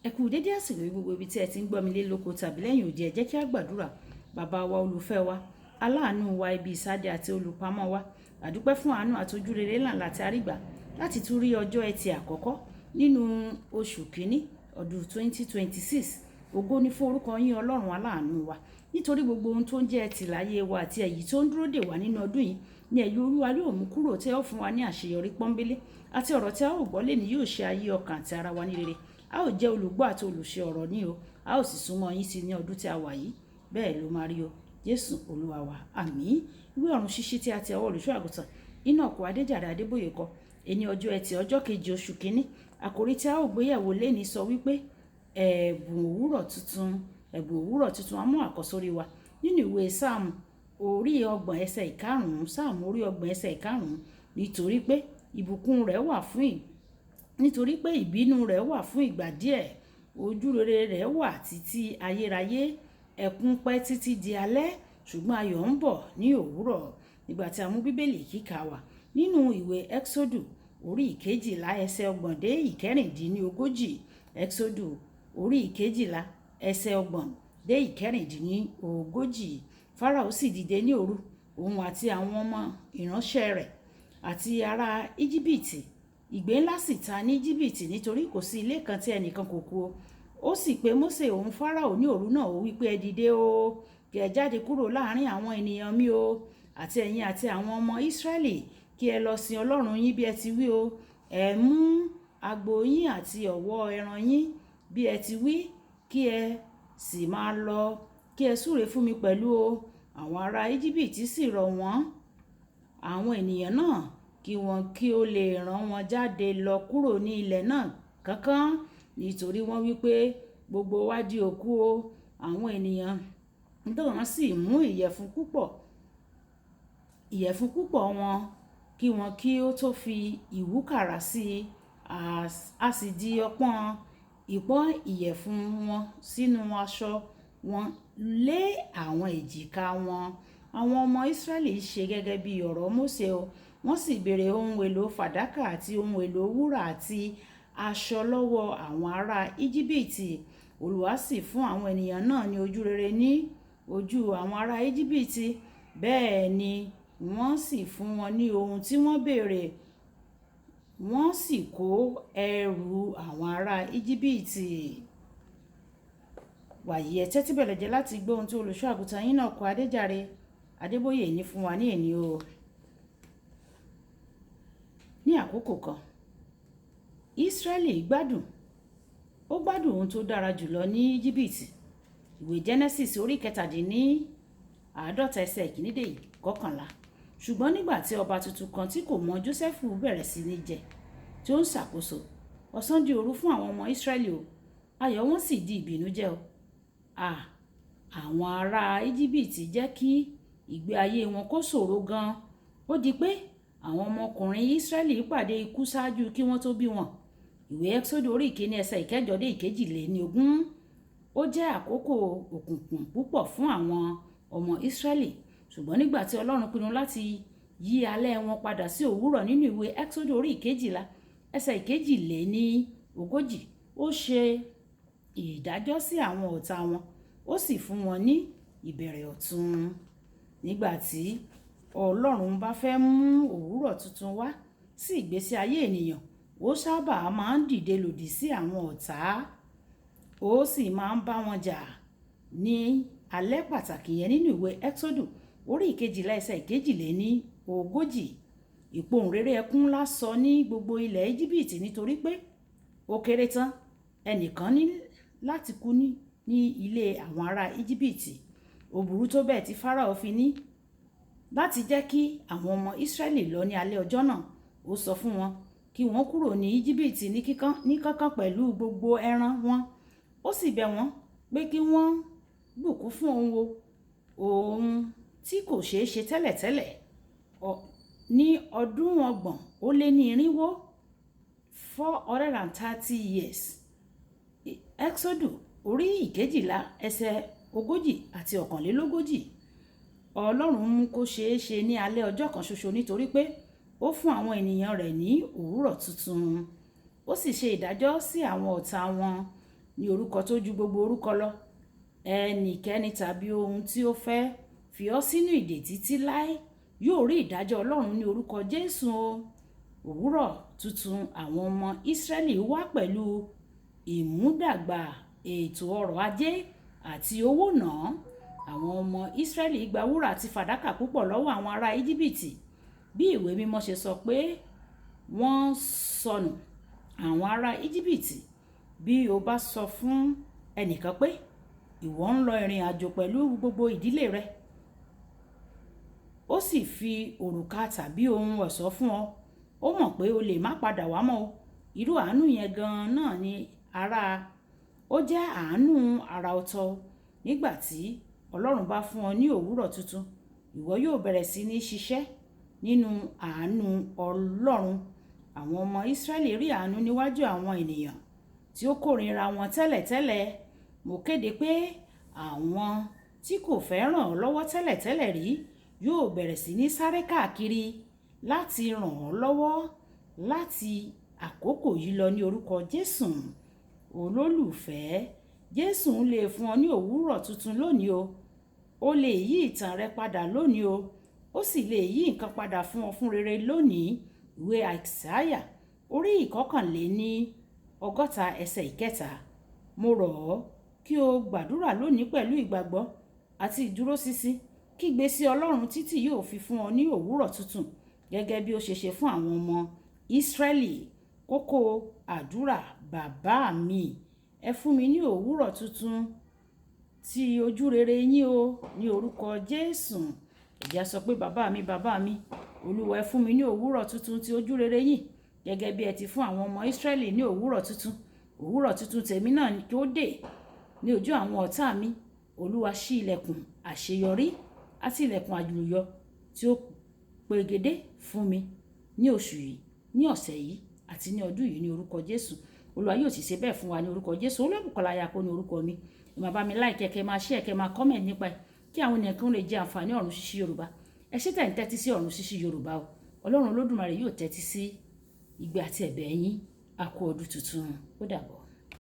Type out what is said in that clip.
Ẹ kú dédé àsìkò yìí gbogbo ibi tí ẹ ti ń gbọ́ mi lé lóko tàbí lẹ́yìn odi. Ẹ jẹ́ kí a gbàdúrà. Bàbá wa, olùfẹ́ wa, aláàánú wa, ibi ìsádi àti olùpamọ́ wa. Àdúpẹ́ fún àánú àti ojúrere ńlá tí a rí gbà láti tún rí ọjọ́ Ẹtì àkọ́kọ́ nínú oṣù kìíní ọdún 2026. Ògo ni fún orúkọ yín, Ọlọ́run aláàánú wa. Nítorí gbogbo ohun tó ń jẹ́ ẹtì láyé wa àti èyí tó ń dúró dè wá nínú ọdún yìí ní ẹ̀yin Olúwa yóò mú kúrò, tí ẹ ó fún wa ní àṣeyọrí pọ́nbélé, àti ọ̀rọ̀ tí a ó gbọ́ lónìí yóò ṣe ayé, ọkàn àti ara wa ní rere. A ó jẹ́ olùgbọ́ àti olùṣe ọ̀rọ̀ ní o. A ó sì súnmọ́ yín sí ní ọdún tí a wà yìí. Bẹ́ẹ̀ ló máa rí o. Jésù Olúwa wa. Àmín. Ìwé ọ̀run ṣíṣí tí a ti ọwọ́ olùṣọ́ àgùntàn Enoch Adéjàre Adébóyè kọ. Èní ọjọ́ Ẹtì, ọjọ́ kejì oṣù kìíní. Àkòrí tí a ó gbéyẹ̀wò lónìí sọ wípé ẹ̀bùn òwúrọ̀ tuntun, ẹ̀bùn òwúrọ̀ tuntun. A mú àkọ́sórí wa nínú ìwé Sáàmù orí 30 ẹsẹ̀ ìkarùn-ún. Sáàmù orí 30 ẹsẹ̀ ìkarùn-ún. Nítorí pé ìbùkún rẹ̀ wà fún ì nítorí pé ìbínú rẹ̀ wà fún ìgbà díẹ̀, ojúrere rẹ̀ wà títí ayérayé. Ẹkún pẹ́ títí di alẹ́, ṣùgbọ́n ayọ̀ ń bọ̀ ní òwúrọ̀. Nígbà tí a mú Bíbélì kíkà wá nínú ìwé Ẹ́xódù orí 12 ẹsẹ̀ 30 dé 36. Ẹ́xódù orí 12 ẹsẹ̀ 30 dé 36. Fáráò sì dìde ní òru, òun àti àwọn ọmọ ìránṣẹ́ rẹ̀ àti ará Íjíbítì. Igbe ńlá sì ta ní Íjíbítì, nítorí kò sí ilé kan tí ẹnìkan kò kú o. Ó sì pe Mósè òun Fáráò ní òru náà, ó wí pé, "Ẹ dìde o, kí ẹ jáde kúrò láàrin àwọn ènìyàn mi o, àti ẹ̀yin àti àwọn ọmọ Ísírẹ́lì, kí ẹ lọ sin Ọlọ́run yín bí ẹ ti wí o. Ẹ mú agbo yín àti ọ̀wọ́ ẹran yín bí ẹ ti wí, kí ẹ sì máa lọ, kí ẹ súre fún mi pẹ̀lú o." Àwọn ará Íjíbítì sì rọ̀ wọ́n àwọn ènìyàn náà kí wọn kí ó lè rán wọn jáde lọ kúrò ní ilẹ̀ náà kánkán, nítorí wọ́n wí pé, "Gbogbo wa di òkú o." Àwọn ènìyàn náà sì mú ìyẹ̀fun púpọ̀ wọn kí wọn kí ó tó fi ìwúkàrà sí i, a sì di ọpọ́n ìpọ́n ìyẹ̀fun wọn sínú aṣọ wọn lé àwọn èjìká wọn. Àwọn ọmọ Ísírẹ́lì ṣe gẹ́gẹ́ bí ọ̀rọ̀ Mósè o. Wọ́n sì béèrè ohun èlò fàdákà àti ohun èlò wúrà àti aṣọ lọ́wọ́ àwọn ará Íjíbítì. Olúwa sì fún àwọn ènìyàn náà ní ojú rere ní ojú àwọn ará Íjíbítì. Bẹ́ẹ̀ ni wọ́n sì fún wọn ní ohun tí wọ́n béèrè. Wọ́n sì kó ẹrù àwọn ará Íjíbítì. Wàyí, ẹ tẹ́tí bẹ̀lẹ̀jẹ́ láti gbọ́ ohun tí olùṣọ́ àgùntàn Enoch Adéjàre Adébóyè ní fún wa ní èní o. Ní àkókò kan, Ísírẹ́lì gbádùn, ó gbádùn ohun tó dára jùlọ ní Íjíbítì. Ìwé Genesis orí 47 ẹsẹ̀ ìkíní dé 11. Ṣùgbọ́n nígbà tí ọba tuntun kan tí kò mọ Jósẹ́fù bẹ̀rẹ̀ sí ní jẹ, tí ó ń ṣàkóso, ọ̀sán di òru fún àwọn ọmọ Ísírẹ́lì o. Ayọ̀ wọn sì di ìbìnújẹ́ o. À, àwọn ará Íjíbítì jẹ́ kí ìgbé ayé wọn kó ṣòro gan. Ó di pé àwọn ọmọkùnrin Ísírẹ́lì pàdé ikú ṣáájú kí wọ́n tó bí wọn. Ìwé Ẹ́xódù orí 1 ẹsẹ̀ 8 dé 22. Ó jẹ́ àkókò òkùnkùn púpọ̀ fún àwọn ọmọ Ísírẹ́lì. Ṣùgbọ́n nígbà tí Ọlọ́run pinnu láti yí alẹ́ wọn padà sí òwúrọ̀ nínú ìwé Ẹ́xódù orí 12 ẹsẹ̀ 42, ó ṣe ìdájọ́ sí àwọn ọ̀tá wọn, ó sì fún wọn ní ìbẹ̀rẹ̀ ọ̀tun. Nígbà tí Ọlọ́run bá fẹ́ mú òwúrọ̀ tuntun wá sí ìgbésí ayé ènìyàn, ó sábà máa ń dìde lòdì sí àwọn ọ̀tá, ó sì máa ń bá wọn jà. Ní alẹ́ pàtàkì yẹn nínú ìwé Ẹ́xódù orí 12 ẹsẹ̀ 42, ìpohùnréré ẹkún ńlá sọ ní gbogbo ilẹ̀ Íjíbítì, nítorí pé ó kéré tán ẹnìkan ní láti kú ní ilé àwọn ará Íjíbítì. Ó burú tó bẹ́ẹ̀ tí Fáráò fi ní láti jẹ́ kí àwọn ọmọ Ísírẹ́lì lọ ní alẹ́ ọjọ́ náà. Ó sọ fún wọn kí wọ́n kúrò ní Íjíbítì ní kánkán pẹ̀lú gbogbo ẹran wọn. Ó sì bẹ̀ wọ́n pé kí wọ́n bùkún fún òun o, ohun tí kò ṣeé ṣe tẹ́lẹ̀tẹ́lẹ̀. Ní ọdún 430, 430 years. Ẹ́xódù orí 12 ẹsẹ̀ 40 àti 41. Ọlọ́run mú kó ṣeé ṣe ní alẹ́ ọjọ́ kan ṣoṣo, nítorí pé ó fún àwọn ènìyàn rẹ̀ ní òwúrọ̀ tuntun. Ó sì ṣe ìdájọ́ sí àwọn ọ̀tá wọn. ní orúkọ tó ju gbogbo orúkọ lọ. Ẹnikẹ́ni tàbí ohun tí ó fẹ́ fi ọ́ sínú ìdè títí láé yóò rí ìdájọ́ Ọlọ́run ní orúkọ Jésù o. Òwúrọ̀ tuntun àwọn ọmọ Ísírẹ́lì wá pẹ̀lú ìmúdàgbà ètò ọrọ̀ ajé àti owó náà. Àwọn ọmọ Ísírẹ́lì gba wúrà àti fàdákà púpọ̀ lọ́wọ́ àwọn ará Íjíbítì. Bí ìwé mímọ́ ṣe sọ pé wọ́n sọnù àwọn ará Íjíbítì. Bí o bá sọ fún ẹnìkan pé ìwọ ń lọ ìrìn àjò pẹ̀lú gbogbo ìdílé rẹ, ó sì fi òrùka tàbí ohun ọ̀ṣọ́ fún ọ, ó mọ̀ pé o lè má padà wá mọ́ o. Irú àánú yẹn gan-an náà ni ara ó jẹ́ àánú àrà ọ̀tọ̀. Nígbà tí Ọlọ́run bá fún ọ ní òwúrọ̀ tuntun, ìwọ yóò bẹ̀rẹ̀ sí ní ṣiṣẹ́ nínú àánú Ọlọ́run. Àwọn ọmọ Ísírẹ́lì rí àánú níwájú àwọn ènìyàn tí ó kórìíra wọn tẹ́lẹ̀tẹ́lẹ̀. Mo kéde pé àwọn tí kò fẹ́ ràn ọ́ lọ́wọ́ tẹ́lẹ̀tẹ́lẹ̀ rí yóò bẹ̀rẹ̀ sí ní sáré káàkiri láti ràn ọ́ lọ́wọ́ láti àkókò yìí lọ ní orúkọ Jésù. Olólùfẹ́, Jésù lè fún ọ ní òwúrọ̀ tuntun lónìí o. Ó lè yí ìtàn rẹ padà lónìí o. Ó sì lè yí nǹkan padà fún ọ fún rere lónìí. Ìwé Àìsáyà orí 61 ẹsẹ̀ 3. Mo rọ̀ ọ́ kí o gbàdúrà lónìí pẹ̀lú ìgbàgbọ́ àti ìdúróṣinṣin. Kígbe sí Ọlọ́run títí yóò fi fún ọ ní òwúrọ̀ tuntun gẹ́gẹ́ bí ó ṣe ṣe fún àwọn ọmọ Ísírẹ́lì. Kókó àdúrà: bàbá mi, ẹ fún mi ní òwúrọ̀ tuntun tí ojú rere yín o ní orúkọ Jésù. Ẹ jẹ́ á sọ pé bàbá mi, bàbá mi, Olúwa, ẹ fún mi ní òwúrọ̀ tuntun tí ojú rere yín gẹ́gẹ́ bí ẹ ti fún àwọn ọmọ Ísírẹ́lì ní òwúrọ̀ tuntun. Òwúrọ̀ tuntun tèmi náà kí ó dé ní ojú àwọn ọ̀tá mi. Olúwa, ṣí ilẹ̀kùn àṣeyọrí àti ilẹ̀kùn àlùyọ tí ó pegedé fún mi ní oṣù yìí, ní ọ̀sẹ̀ yìí àti ní ọdún yìí ní orúkọ Jésù. Olúwa yóò sì ṣe bẹ́ẹ̀ fún wa ní orúkọ Jésù. Olúwabùkọ́lá Ayako ní orúkọ mi. Ẹ máa bá mi like, kẹ́ máa share, kẹ́ máa comment nípa ẹ̀ kí àwọn ènìyàn kan lè jẹ àǹfààní Ọ̀run Ṣíṣí Yorùbá. Ẹ ṣé tẹ̀ ń tẹ́tí sí Ọ̀run Ṣíṣí Yorùbá o. Ọlọ́run Olódùmarè yóò tẹ́tí sí igbe àti ẹ̀bẹ̀ yín. A kú ọdún tuntun. Ó dàbọ̀.